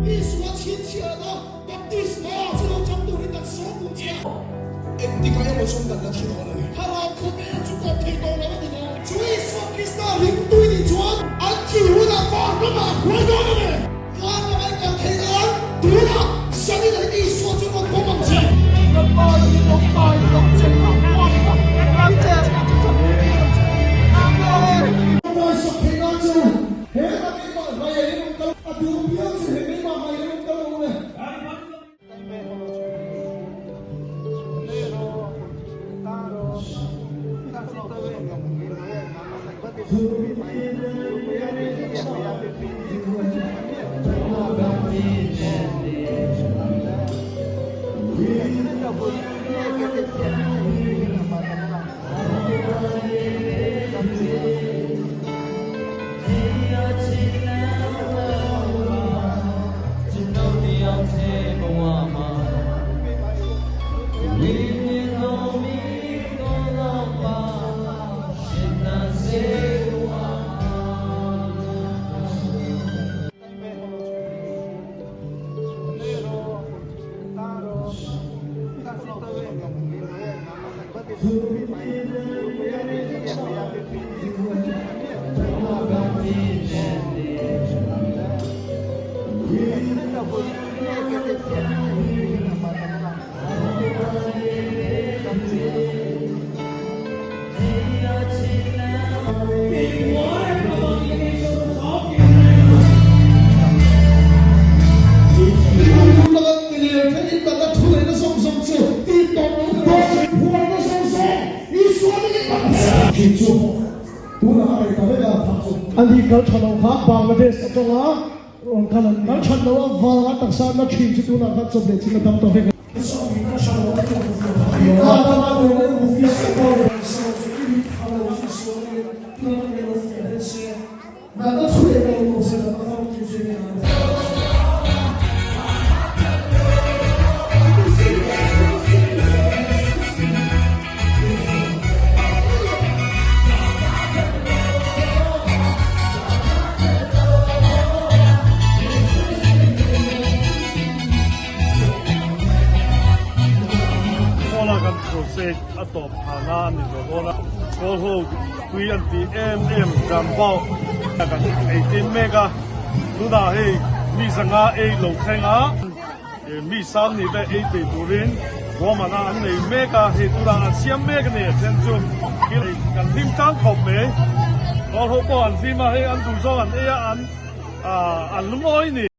Isua chhinchhiahna baptisma chu lo chang turin kan sawm duh che a. Engtikah emaw chuan kan la thi dawn a ni. Thlarau khawvel chu kawp thei tawh lo a ni dawn. Chu Isua Krista ringtui nih chuan an thih hunah van ramah a hruai dawn a ni. Van ramah i kal thei nan tunah Sanin an Isua chu rawn pawm ang che. Pawisa theih nan chu he ram keimah hmaiah hian rawn kal a duh piang chu he keimah hmaiah hian rawn kal ang le. Ani kal tha lo kha Bangladesh atanga rawn kal an kal that lo a vanga taksa na thin chu tunah khan chawp leh chin a dam ta vek a. Kawla kan crusade a tawp phahna a ni zawh dawn a, kawl ho tui an tih em em dan bauh kan ei tin mek a, tunah hei mi zanga ei lo thleng a, mi sang nih ve ei peih turin ruahmanna an nei mek a, hei tunah an siam mek a ni a then chu kan hlim tlang khawp mai, kawl ho pawh an hlim a, hei an duhzawng an ei a, an lungawi a ni.